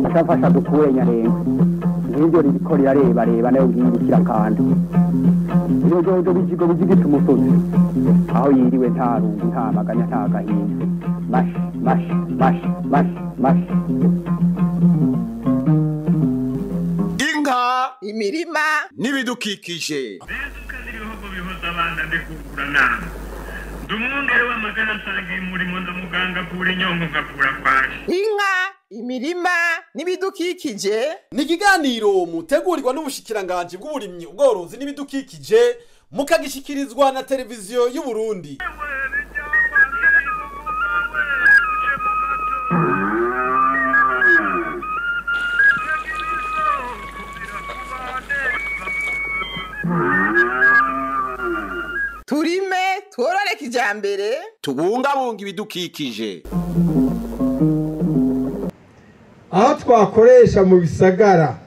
Ashafasha dukure nyarenga nk'ibyo ririko rirarebareba nayo ngiyi kandi iyo jojo bijigo bijigita umusozi aho yiriwe nta rungu nta maganya nta gahinda mash mash mash mash mash. Inka, imirima n'ibidukikije. Inka, imirima n'ibidukikije ni ikiganiro mutegurirwa n'ubushikiranganje bw'uburimyi, ubworozi n'ibidukikije, mukagishikirizwa na televiziyo y'u Burundi. Turime tworore kijambere, tubungabunga ibidukikije. Aho twakoresha mu bisagara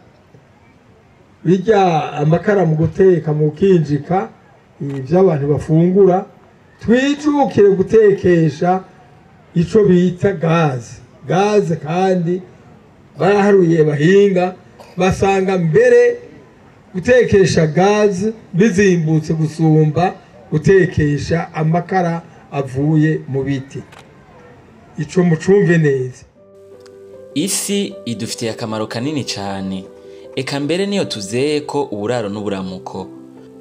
bijya amakara mu guteka, mu kinjika ibyo abantu bafungura, twijukire gutekesha ico bita gaze. Gaze kandi baraharuye bahinga basanga mbere gutekesha gaze bizimbutse gusumba gutekesha amakara avuye mu biti. Ico mucumve neza. Isi idufitiye akamaro kanini cyane, eka mbere niyo tuzeye ko uburaro n'uburamuko.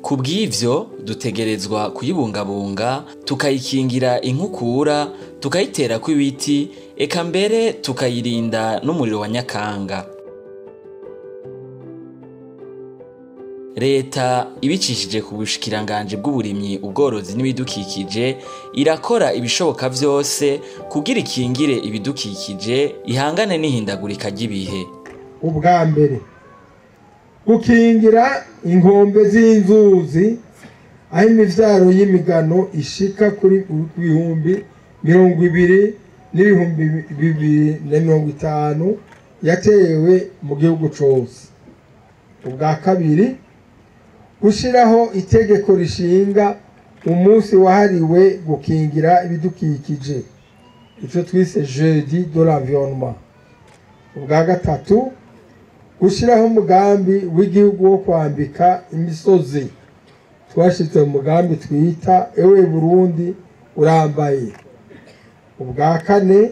Kubw'ivyo dutegerezwa kuyibungabunga, tukayikingira inkukura, tukayitera kw'ibiti, eka mbere tukayirinda n'umuriro wa nyakanga. Leta ibicishije ku bushikiranganje bw'uburimyi, ubworozi n'ibidukikije irakora ibishoboka vyose kugira ikingire ibidukikije, ihangane n'ihindagurika ry'ibihe. Ubwa mbere, gukingira inkombe z'inzuzi aho imivyaro y'imigano ishika kuri 20,000 n'2050 yatewe mu gihugu cose. Ubwa kabiri, gushiraho itegeko rishinga umunsi wahariwe gukingira ibidukikije, icyo twise jeudi de l'environnement. Ubwa gatatu, gushiraho umugambi w'igihugu wo kwambika imisozi, twashize umugambi twita Ewe Burundi urambaye. Ubwa kane,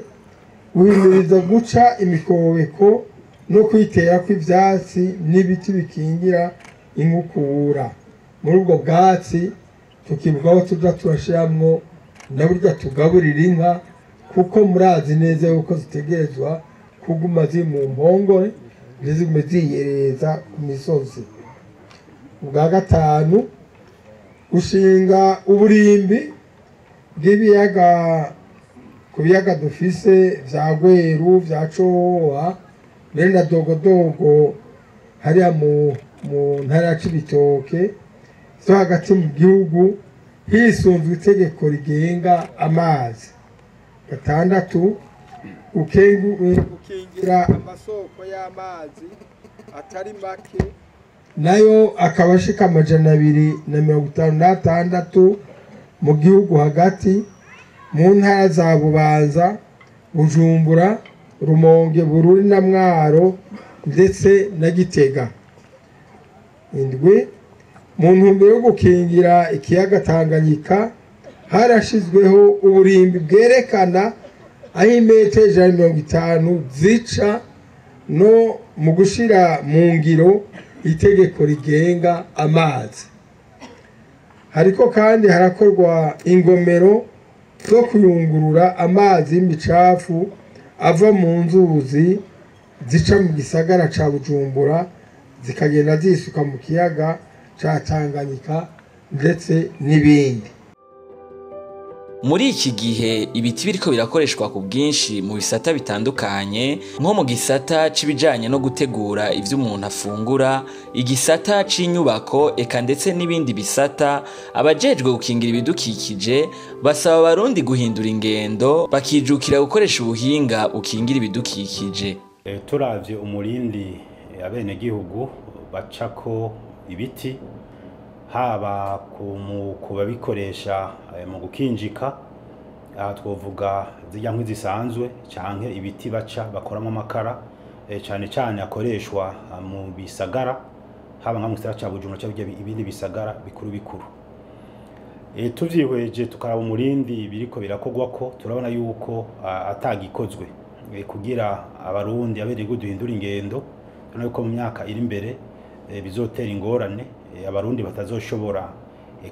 guhimiriza guca imikobeko no kwitera kw'ivyatsi n'ibiti bikingira inkukura. Muri ubwo bwatsi tukibwaho tuja turashiramwo na burya tugaburira inka, kuko murazi neza yuko zitegerezwa kuguma ziri mu mpongore, ntizigume ziyereza ku misozi. Ubwa gatanu, gushinga uburimbi bw'ibiyaga ku biyaga dufise vya Gweru, vya Cohoha mbere na Dogodogo hariya mu ntara ya Cibitoke zo hagati mu gihugu, hisunzwe itegeko rigenga amazi. Gatandatu, gukingira amasoko y'amazi atari make nayo akaba ashika 256 mu gihugu hagati, mu ntara za Bubanza, Bujumbura, Rumonge, Bururi na Mwaro ndetse na Gitega. Indwi, mu ntumbero yo gukingira ikiyaga Tanganyika harashizweho uburimbi bwerekana aho imetero 150 zica no mu gushira mu ngiro itegeko rigenga amazi. Hariko kandi harakorwa ingomero zo kuyungurura amazi y'imicafu ava mu nzuzi zica mu gisagara ca Bujumbura zikagenda zisuka mu kiyaga ca Tanganyika ndetse n'ibindi. Muri iki gihe ibiti biriko birakoreshwa ku bwinshi mu bisata bitandukanye, nko mu gisata c'ibijanye no gutegura ivyo umuntu afungura, igisata c'inyubako, eka ndetse n'ibindi bisata. Abajejwe gukingira ibidukikije basaba abarundi guhindura ingendo, bakijukira gukoresha ubuhinga bukingira ibidukikije. Turavye umurindi abenegihugu bacako ibiti, haba ku babikoresha mu gukinjika, Aha twovuga zirya nkwi zisanzwe canke ibiti baca bakoramo amakara, cane cane akoreshwa mu bisagara, haba nka mu gisagara ca Bujumbura canke ibindi bisagara bikuru bikuru. Tuvyihweje tukaraba umurindi biriko birakorwako, turabona yuko atagikozwe kugira abarundi abenegihugu duhindura ingendo. Turabona yuko mu myaka iri imbere bizotera ingorane, abarundi batazoshobora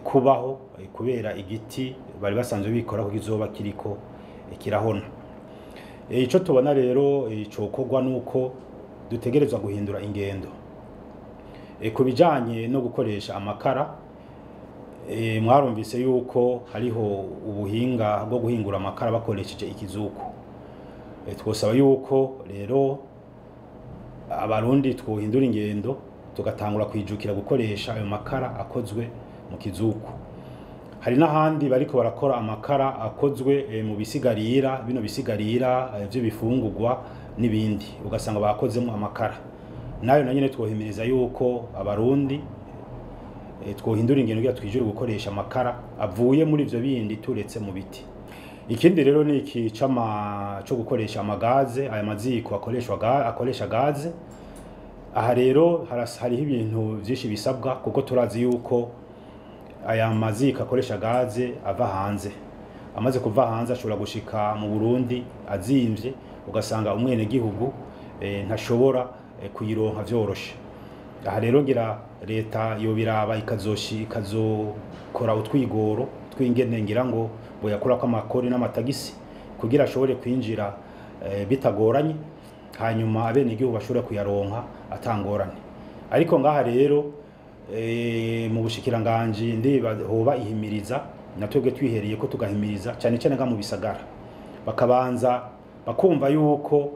kubaho kubera igiti bari basanzwe bikora ko kizoba kiriko kirahona. Ico tubona rero cokorwa nuko dutegerezwa guhindura ingendo ku bijanye no gukoresha amakara. Mwarumvise yuko hariho ubuhinga bwo guhingura amakara bakoresheje ikizuku. Twosaba yuko rero abarundi twohindura ingendo, tugatangura kwijukira gukoresha ayo makara akozwe mu kizuku. Hari n'ahandi bariko barakora amakara akozwe mu bisigarira, bino bisigarira vy'ibifungurwa n'ibindi, ugasanga bakozemo amakara. Nayo na nyene twohimiriza yuko abarundi twohindura ingendo kugira twijure gukoresha amakara avuye muri ivyo bindi turetse mu biti. Ikindi rero ni iki co gukoresha amagaze, aya maziko akoresha gaze. Aha rero hariho ibintu vyinshi bisabwa, kuko turazi yuko aya maziko akoresha gaze ava hanze. Amaze kuva hanze ashobora gushika mu Burundi azimvye, ugasanga umwenegihugu ntashobora kuyironka vyoroshe. Aha rero ngira leta yobiraba ikazokora utwigoro tw'ingene ngira ngo boyakurako amakori n'amatagisi kugira ashobore kwinjira bitagoranye, hanyuma abenegihugu bashobore kuyaronka atangorane. Ariko ngaha rero mu bushikiranganji ndiba hoba ihimiriza, na twebwe twihereye ko tugahimiriza cyane cyane nga mu bisagara, bakabanza bakumva yuko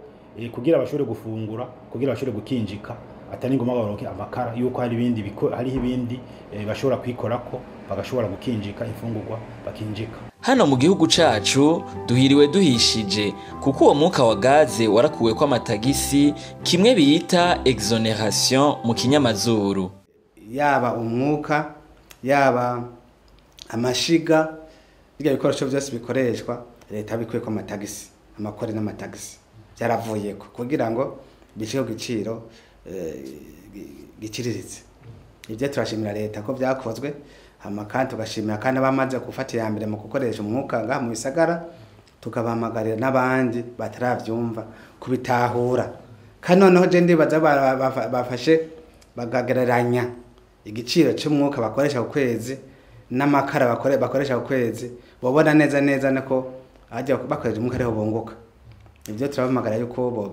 kugira bashobore gufungura, kugira bashobore gukinjika, atari ngoma baronke amakara, yuko hari ibindi hariho ibindi bashobora kwikorako bagashobora gukinjika imfungurwa bakinjika. Hano mu gihugu cacu duhiriwe duhishije, kuko uwo mwuka wa gaze warakuwe ko amatagisi, kimwe bita exoneration mu kinyamazuru. Yaba umwuka, yaba amashiga, birya bikoresho byose bikoreshwa leta bikuye ko amatagisi, amakori n'amatagisi byaravuyeko kugira ngo bishike ku giciro giciriritse. Ibyo turashimira leta ko byakozwe, hama kandi tugashimira kandi abamaze gufata iya mbere mu gukoresha umwuka ngaha mu bisagara, tukabahamagarira n'abandi bataravyumva kubitahura. Kandi noneho je ndibaza bafashe bagagereranya igiciro cy'umwuka bakoresha ku kwezi n'amakara bakoresha ku kwezi, bobona neza neza nako ajya bakoresha umwuka ariho bunguka. Ibyo turabamagara yuko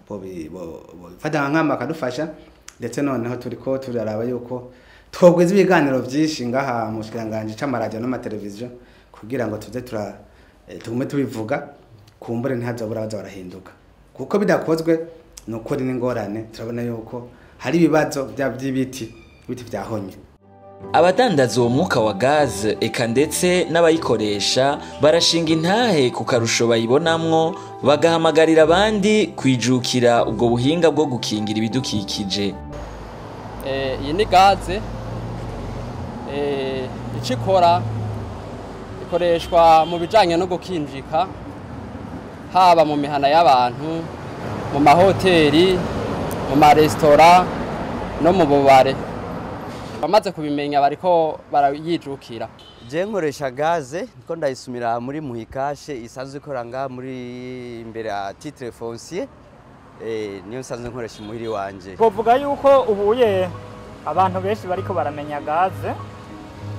bobifata nk'ama bakadufasha, ndetse noneho turiko turaraba yuko twogwiza ibiganiro byinshi ngaha mu bushikiranganji c'amaradiyo n'amateleviziyo kugira ngo tuze tugume tubivuga, kumbure ntihazobura baza barahinduka, kuko bidakozwe ni ukuri n'ingorane. Turabona yuko hari ibibazo by'ibiti, ibiti vyahonye. Abadandaza uwo mwuka wa gaze eka ndetse n'abayikoresha barashinga intahe ku karusho bayibonamwo, bagahamagarira abandi kwijukira ubwo buhinga bwo gukingira ibidukikije. Iyi ni gaze, ico ikora ikoreshwa mu bijanye no gukinjika, haba mu mihana y'abantu, mu mahoteli, mu maresitora no mu bubare. Bamaze kubimenya bariko barayijukira. Je nkoresha gaze niko ndayisumira muri Muhikashe isanzwe ikora ngaha muri imbere ya titre foncier, niyo nsanzwe nkoresha imuhiri wanje. Twovuga yuko ubuye abantu benshi bariko baramenya gaze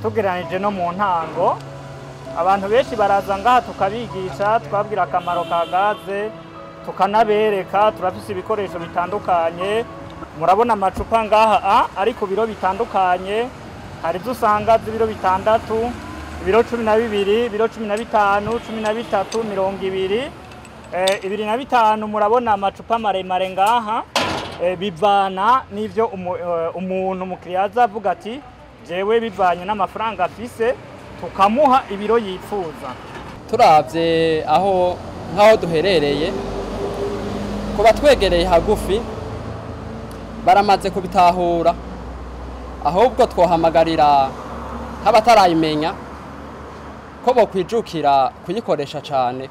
tugereranije no mu ntango. Abantu benshi baraza ngaha tukabigisha, twabwira akamaro ka gaze, tukanabereka. Turafise ibikoresho bitandukanye, murabona amacupa ngaha ari ku biro bitandukanye. Hari ibyo usanga by'ibiro 6, ibiro 12, ibiro 15, 13, 20, 25. Murabona amacupa maremare ngaha, bivana n'ivyo umuntu umukiriya aza avuga ati jewe bivanye n'amafaranga afise, tukamuha ibiro yifuza. Turavye aho nkaho duherereye, kuba twegereye hagufi baramaze kubitahura, ahubwo twohamagarira nk'abatarayimenya ko bokwijukira kuyikoresha cyane.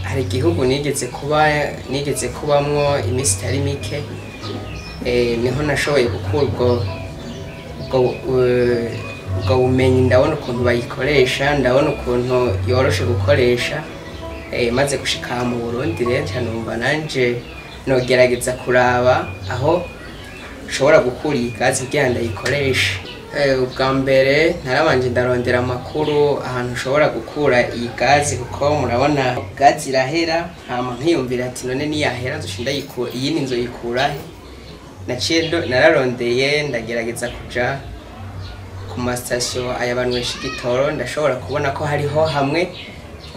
Hari igihugu nigeze kubamwo iminsi itari mike, niho nashoboye gukura ubwo bumenyi, ndabona ukuntu bayikoresha, ndabona ukuntu yoroshe gukoresha. Maze gushika mu Burundi rero numva nanje nogerageza kuraba aho nshobora gukura iyi gazi kugira ndayikoreshe. Ubwa mbere narabanje ndarondera amakuru ahantu ushobora gukura iyi gazi, kuko murabona gazi irahera, hama nkiyumvira ati none niyahera nzoca ndayikura, iyindi nzoyikura he? Naciye nararondeye ndagerageza kuja ku masitasiyo aya banywesha igitoro, ndashobora kubona ko hariho hamwe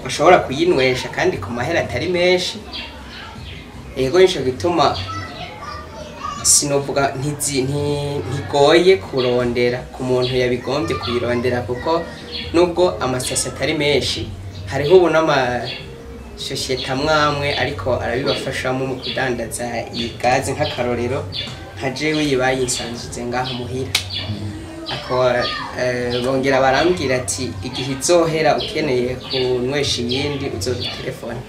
bashobora kuyinywesha kandi ku mahera atari menshi. Yego, nico gituma sinovuga ntigoye kurondera ku muntu yabigombye kuyirondera, kuko nubwo amasitasiyo atari menshi hariho ubu n'amasosiyete amwe ariko arabibafashamo mu kudandaza iyi gazi. Nk'akarorero nka jewe iyi bayinsanzuze ngaha muhira, ako bongera barambwira ati igihe izohera ukeneye kunywesha iyindi uzodutelefone.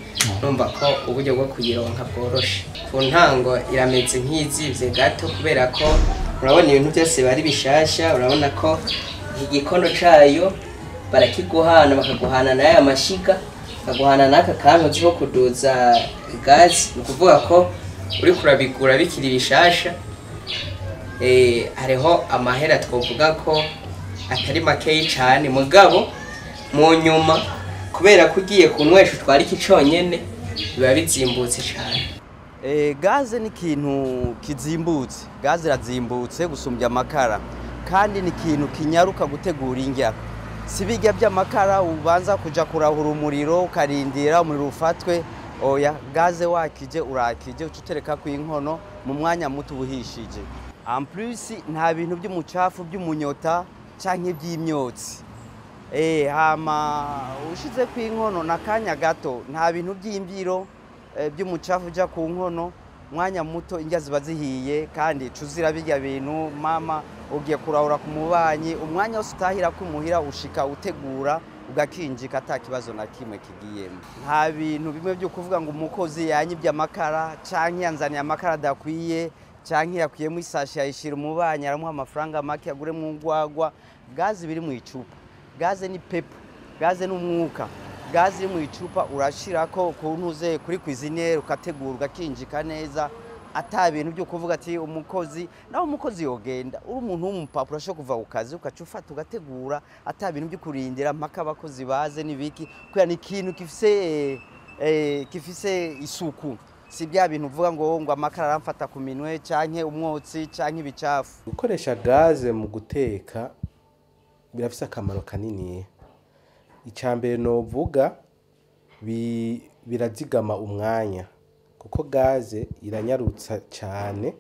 Numva ko uburyo bwo kuyironka bworoshe. Ku ntango irameze nk'izivye gato, kubera ko urabona ibintu byose bari bishasha, urabona ko igikono cayo barakiguhana, bakaguhana n'aya mashiga, bakaguhana n'aka kantu ko kuduza gazi. Ni ukuvuga ko uriko urabigura bikiri bishasha. Hariho amahera twovuga ko atari makeyi cane, mugabo mu nyuma kubera ko ugiye kunywesha utwara iki conyene biba bizimbutse cane. Gaze ni ikintu kizimbutse, gaze irazimbutse gusumbya amakara, kandi ni ikintu kinyaruka gutegura indya. Si birya by'amakara ubanza kuja kurahura umuriro ukarindira umuriro ufatwe, oya, gaze wakije urakije uca utereka ku inkono mu mwanya muto ubuhishije. En plus nta bintu by'umucafu by'umunyota canke by'imyotsi. Hama ushize ku inkono nakanya gato, nta bintu by'imbyiro by'umucafu uja ku nkono, mwanya muto indya ziba zihiye kandi cuzira birya bintu. Mama ugiye kurahura ku mubanyi, umwanya wose utahira kumuhira ushika utegura ugakinjika ata kibazo na kimwe kigiyemo. Nta bintu bimwe byo kuvuga ngo umukozi yanyibye amakara canke yanzaniye amakara adakwiye canke yakuyemo isashi yayishira umubanyi aramuha amafaranga make aguremo urwagwa. Gazi biri mu icupa, gaze ni pepo, gaze ni umwuka. Gazi iri mu icupa urashirako ku ntuze kuri cuisiniere ukategura ugakinjika neza, ata bintu byo kuvuga ati umukozi nawe umukozi yogenda. Uri umuntu w'umupapa urashobora kuva ku kazi ukaca ufata ugategura, ata bintu byo kurindira mpaka abakozi baze n'ibiki, kubera ni ikintu gifise isuku. Si bya bintu uvuga ngo amakara aramfata ku minwe canke umwotsi canke ibicafu. Gukoresha gaze mu guteka birafise akamaro kanini. Icambere novuga birazigama umwanya, kuko gaze iranyarutsa cyane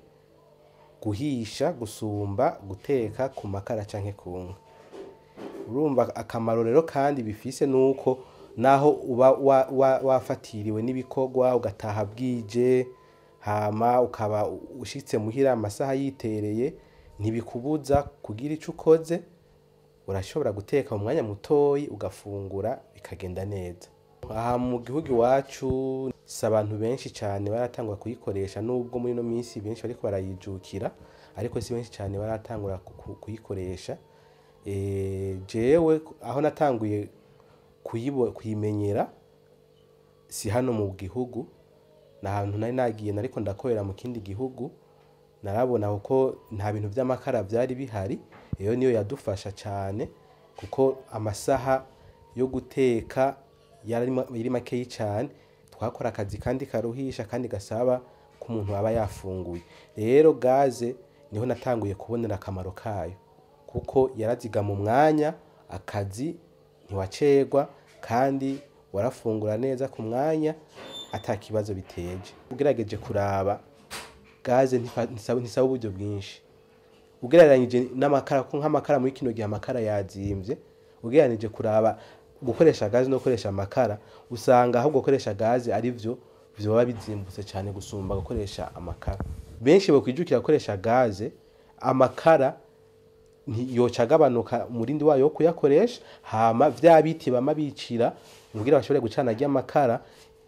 guhisha gusumba guteka ku makara canke ku nkwi. Urumva akamaro rero kandi bifise nuko naho uba wafatiriwe n'ibikorwa ugataha bwije, hama ukaba ushitse muhira amasaha yitereye, ntibikubuza kugira ico ukoze, urashobora guteka mu mwanya mutoyi ugafungura bikagenda neza. Aha mu gihugu iwacu si abantu benshi cyane baratangura kuyikoresha, nubwo muri ino minsi benshi bariko barayijukira, ariko si benshi cyane baratangura kuyikoresha. Jewe aho natanguye kuyimenyera si hano mu gihugu, na hantu nari nagiye nariko ndakorera mu kindi gihugu, narabona kuko nta bintu by'amakara byari bihari. Iyo niyo yadufasha cyane kuko amasaha yo guteka yari makeyi cyane, twakora akazi kandi karuhisha kandi gasaba ko umuntu aba yafunguye. Rero gaze niho natanguye kubonera akamaro kayo, kuko yarazigama umwanya, akazi ntiwacerwa kandi warafungura neza ku mwanya ata kibazo biteje. Ugerageje kuraba gaze ntisaba uburyo bwinshi ugereranyije n'amakara, kuko nk'amakara muri kino gihe amakara yazimvye. Ugereranije kuraba gukoresha gaze no gukoresha amakara, usanga ahubwo gukoresha gaze ari vyo vyoba bizimbutse cyane gusumba gukoresha amakara. Benshi bakwijukira gukoresha gaze, amakara Yoca agabanuka umurindi wayo wo kuyakoresha, hama vya biti bama bicira kugira bashobore gucana ry'amakara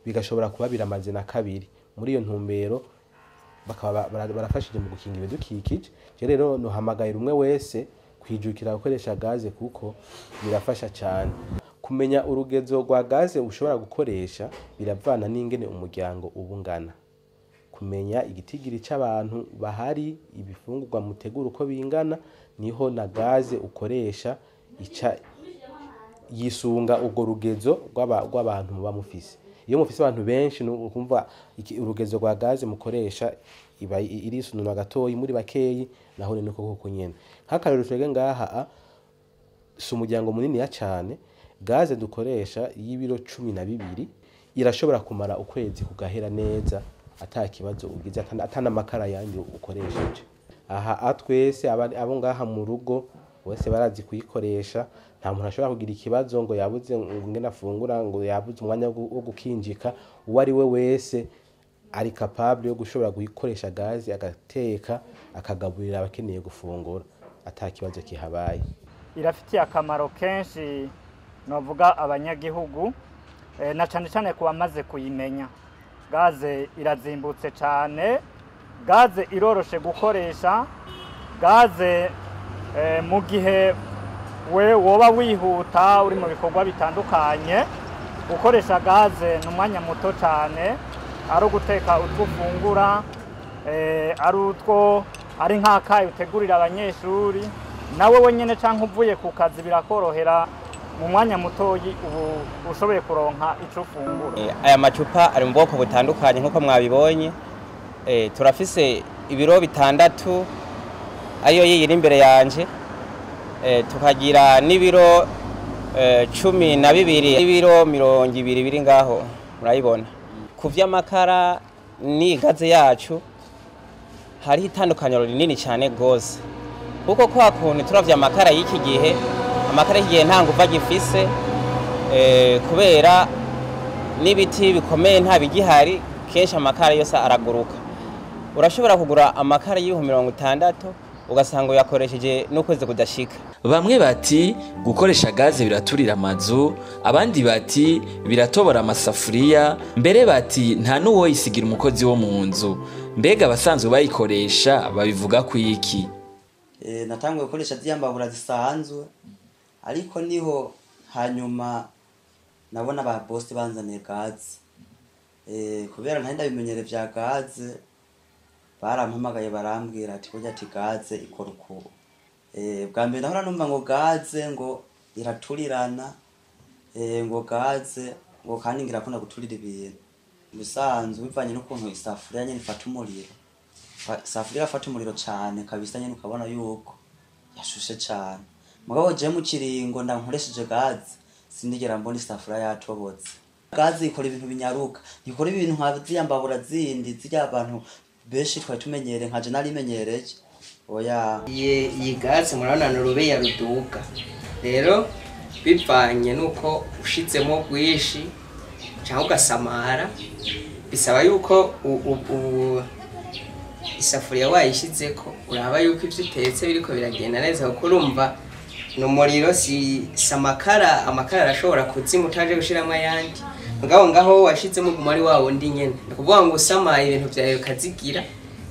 bigashobora kuba biramaze na kabiri. Muri iyo ntumbero bakaba barafashije mu gukinga ibidukikije. Je rero nohamagaye umwe wese kwijukira gukoresha gaze kuko birafasha cyane. Kumenya urugezo rwa gaze ushobora gukoresha biravana n'ingene umuryango ubungana, kumenya igitigiri c'abantu bahari, ibifungurwa mutegura uko bingana, niho na gaze ukoresha ica yisunga urwo rugezo rw'abantu muba mufise. Iyo mufise abantu benshi ukumva urugezo rwa gaze mukoresha iba irisununwa gatoyi, muri bakeyi naho ni niko koko nyene. Nk'akarorero twebwe ngaha si umuryango muniniya cane, gaze dukoresha y'ibiro 12 irashobora kumara ukwezi kugahera neza ata kibazo ugize, ata n'amakara yandi ukoresheje. Aha atwese abo ngaha mu rugo bose barazi kuyikoresha, nta muntu ashobora kugira ikibazo ngo yabuze ngo ngene afungura, ngo yabuze umwanya wo gukinjika. Uwo ari we wese ari capable yo gushobora gukoresha gaze agateka akagaburira abakeneye gufungura ata kibazo kihabaye. Irafitiye akamaro kenshi novuga abanyagihugu, na cyane cyane ku bamaze kuyimenya. Gaze irazimbutse cyane, gaze iroroshe gukoresha, gaze mu gihe we woba wihuta uri mu bikorwa bitandukanye, gukoresha gaze ni umwanya muto cyane, ari uguteka utwo ufungura, ari utwo ari nk'akayi utegurira abanyeshuri, nawe wenyine cyangwa uvuye ku kazi birakorohera mu mwanya mutoyi ubu ushoboye kuronka ico ufungura. Aya macupa ari mu bwoko butandukanye nk'uko mwabibonye. Turafise ibiro 6 ariyo yiri imbere yanje, tukagira n'ibiro 12 n'ibiro 20 biri ngaho murabibona. Ku vy'amakara ni gaze yacu hari itandukaniro rinini cyane gose, kuko kwa kuntu turavye amakara y'iki gihe, amakara y'igihe nta nguvu agifise, kubera n'ibiti bikomeye nta bigihari, kenshi amakara yose araguruka. Urashobora kugura amakara y'ibihumbi 60 ugasanga uyakoresheje n'ukwezi kudashika. Bamwe bati gukoresha gaze biraturira amazu, abandi bati biratobora amasafuriya, mbere bati nta n'uwoyisigira umukozi wo mu nzu. Mbega abasanzwe bayikoresha babivuga ku iki? Natanguye gukoresha ziriya mbabura zisanzwe, ariko niho hanyuma nabona ba boss banzaniye gaze. Kubera ntari ndabimenyere vya gaze, barampamagaye barambwira ati burya ati gaze ikora uku. Bwa mbere nahora numva ngo gaze ngo iraturirana, ngo gaze ngo kandi ngirakunda guturira ibintu. Bisanzwe bivanye n'ukuntu isafuriya nyene ifata umuriro. Isafuriya irafata umuriro cane kabisa nyene, ukabona yuko yashushe cane. Mugabo je mu kiringo ndankoresheje gaze sinigera mbona isafuriya yatobotse. Gaze ikora ibintu binyaruka, ikora ibintu nka ziriya mbabura zindi zirya abantu benshi twari tumenyereye, nka je narimenyereye. Oya, iyi gaze murabona ni urubeya ruduga. Rero bivanye nuko ushizemo bwinshi cyangwa ugasamara, bisaba yuko isafuriya wayishizeko uraba yuko ivyo utetse biriko biragenda neza, kuko urumva ni umuriro, si amakara. Amakara arashobora kuzima utaje gushiramwo ayandi, mugabo ngaho washizemo uguma ari wa wundi nyene. Ni ukuvuga ngo usamaye ibintu vyawe ukazigira,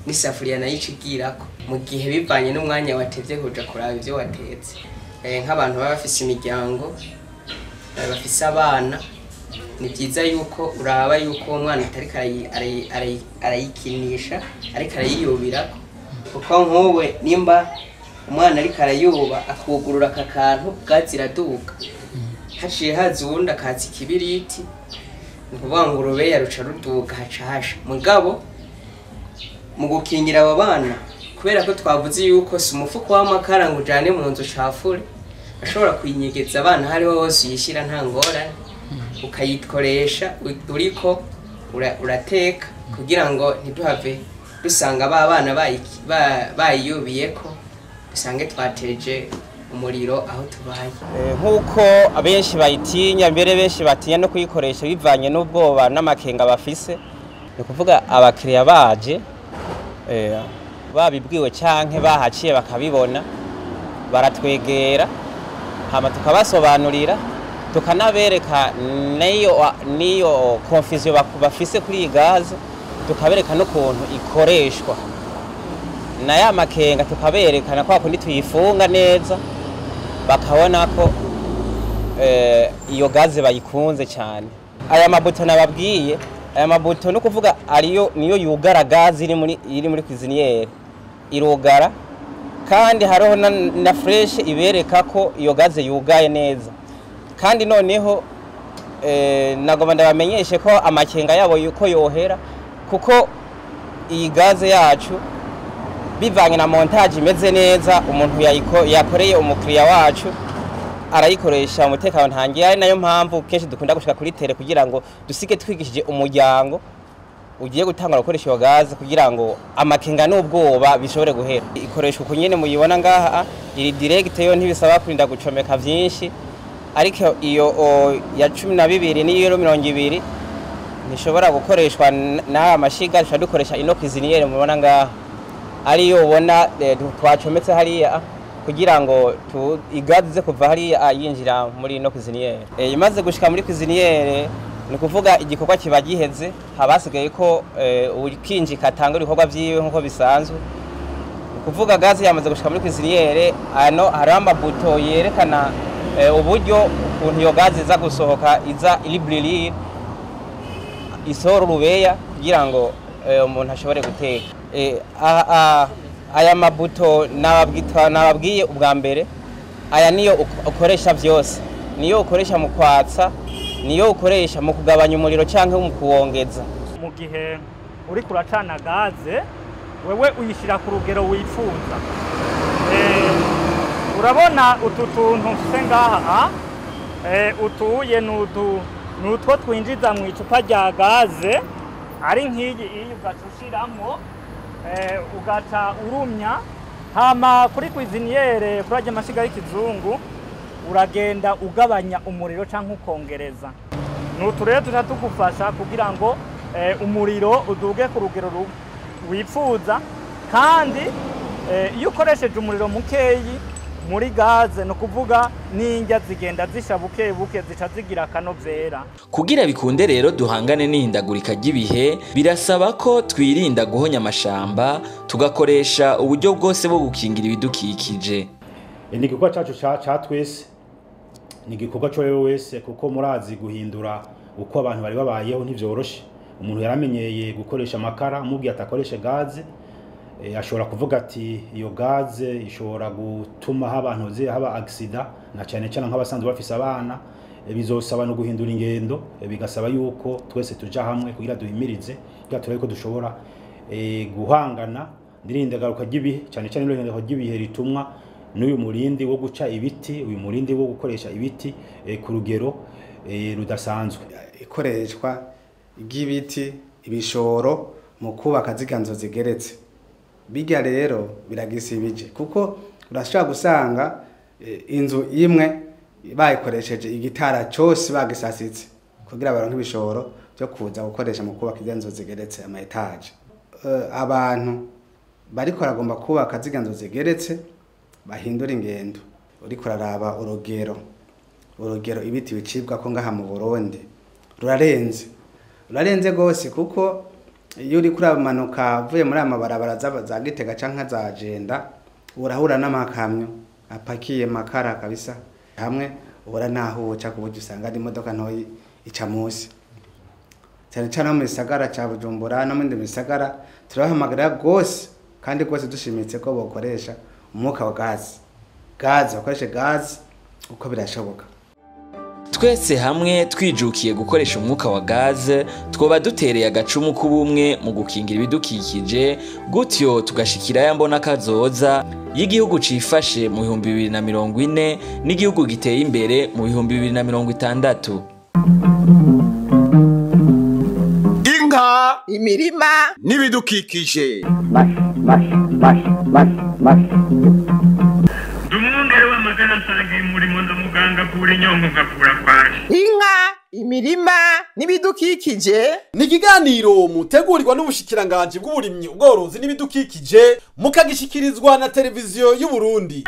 n'isafuriya nayo ica igirako, mu gihe bivanye n'umwanya watevye kuja kuraba ivyo watetse. Nk'abantu baba bafise imiryango, bafise abana, ni byiza yuko uraba yuko uwo mwana atariko arayikinisha, ariko arayiyubirako, kuko nk'uwe nimba umwana ariko arayuba akugurura aka kantu gaze iraduga, haciye haza uwundi akatsa ikibiriti, ni ukuvuga ngo urubeya ruca ruduga haca hasha. Mugabo mu gukingira abo bana, kubera ko twavuze yuko si umufuko w'amakara ngo ujane mu nzu ucafure, ashobora kuyinyegeza abana aho ariho hose uyishyira nta ngorane, ukayikoresha uriko urateka kugira ngo ntiduhave dusanga ba bana bayiyubiyeko, dusange twateje umuriro aho tubaye. Nk'uko abenshi bayitinya, mbere benshi batinya no kuyikoresha bivanye n'ubwoba n'amakenga bafise, ni ukuvuga abakiriya baje babibwiwe canke bahaciye bakabibona, Baratwegera hama tukabasobanurira, tukanabereka niyo confusion bafise kuri iyi gaze, tukabereka n'ukuntu ikoreshwa na ya makenga, tukaberekana kwa kundi tuyifunga neza, bakabona ko iyo gaze bayikunze cyane. Aya mabuto nababwiye, aya mabuto no kuvuga ariyo niyo yugara gaze iri muri cuisiniere, irugara, kandi hariho na fresh ibereka ko iyo gaze yugaye neza. Kandi noneho nagomba ndabamenyeshe ko amakenga yabo yuko yohera, kuko iyi gaze yacu bivanye na montage imeze neza, umuntu yakoreye umukiriya wacu arayikoresha umutekano ntangiye. Ari nayo mpamvu kenshi dukunda gushika kuri tere kugira ngo dusige twigishije umuryango ugiye gutangura gukoresha iyo gaze, kugira ngo amakenga n'ubwoba bishobore guhera. Ikoreshwa uko nyene muyibona ngaha, iri direct, yo ntibisaba kurinda gucomeka vyinshi. Ariko iyo ya 12 n'iyo 20 ntishobora gukoreshwa n'aya mashiga, dushobora dukoresha ino cuisiniere mubona ngaha, ariyo ubona twacometse hariya, kugira ngo igaze ize kuva hariya yinjira muri ino cuisiniere. Imaze gushika muri cuisiniere, ni kuvuga igikorwa kiba giheze, habasigaye ko ukinjika atanga ibikorwa vyiwe nkuko bisanzwe. Ni kuvuga gaze yamaze gushika muri cuisiniere, ano hariho amabuto yerekana uburyo ukuntu iyo gaze iza gusohoka, iza iri isohora urubeya kugira ngo umuntu ashobore guteka. Aya mabuto nababwiye ubwa mbere, aya niyo ukoresha vyose, niyo ukoresha mu kwatsa, niyo ukoresha mu kugabanya umuriro canke mu kuwongeza. Mu gihe uri kuracana gaze, wewe uyishira ku rugero wifuza. Urabona utu tuntu mfise ngaha, utuye nutwo twinjiza mu icupa rya gaze, ari nk'iyi iyi ugaca ushiramo, ugaca urumya. Hama kuri cuisiniere, kuri arya mashiga y'ikizungu, uragenda ugabanya umuriro canke ukongereza. Nutu rero tuca tugufasha kugira ngo umuriro uduge ku rugero wifuza. Kandi iyo ukoresheje umuriro mukeyi muri gaze, no kuvuga n'indya zigenda zisha buke buke, zica zigira akanovera. Kugira bikunde rero duhangane n'ihindagurika ry'ibihe, birasaba ko twirinda guhonya amashamba, tugakoresha uburyo bwose bwo gukingira ibidukikije. Ni igikorwa cacu ca twese, ni igikorwa co wewe wese, kuko murazi guhindura uko abantu bari babayeho ntivyoroshe. Umuntu yaramenyeye gukoresha amakara, mubwiye atakoreshe gaze, ashobora kuvuga ati iyo gaze ishobora gutuma abantu haba accident, na cyane cyane nk'abasanzwe bafise abana. Bizosaba no guhindura ingendo, bigasaba yuko twese tuja hamwe kugira duhimirize, kugira turabe ko dushobora guhangana n'irindagaruka ry'ibihe, cyane cyane n'irindagaruka ry'ibihe ritumwa n'uyu murindi wo guca ibiti, uyu murindi wo gukoresha ibiti ku rugero rudasanzwe. Ikoreshwa ry'ibiti, ibishoro mu kubaka ziganzo zigeretse, bijya rero biragisibije, kuko urashobora gusanga inzu imwe bayikoresheje igitara cyose bagisasitse kugira baronke ibishoro byo kuza gukoresha mu kubaka inzu zigeretse, ama etage. Abantu bariko baragomba kubaka ziganzo zigeretse bahindura ingendo. Uriko uraraba urugero ibiti bicibwa ko ngaha mu Burundi rurarenze gose, kuko iyo uri kuramanuka uvuye muri amabarabara za Gitega canke za Jenda, urahura n'amakamyo apakiye makara kabisa, hamwe ubura naho uca, ku buryo usanga ari imodoka ntoyi ica munsi. Cyane cyane mu gisagara ca Bujumbura no mu bindi bisagara, turabahamagarira gose kandi gose dushimitse ko bokoresha umwuka wa gaze, bakoreshe gaze uko birashoboka. Twese hamwe twijukiye gukoresha umwuka wa gaze, twoba dutereye agacumu k'ubumwe mu gukingira ibidukikije, gutyo tugashikira ya mbona kazoza y'igihugu cifashe mu 2040 n'igihugu giteye imbere mu 2060. Inka, imirima n'ibidukikije. Mash mash mash mash mash. Ndumwungere w'amagana nsangiye umurimo ndamuganga. Mvura inyongo nkavura kwashi. Inka, imirima n'ibidukikije. Ni ikiganiro mutegurirwa n'ubushikiranganji bw'uburimyi, ubworozi n'ibidukikije, mukagishikirizwa na Televiziyo y'u Burundi.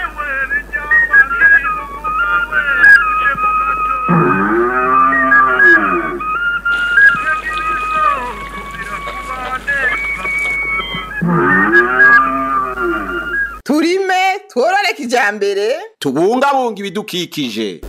Turime tworore kijambere. Tubungabunga ibidukikije.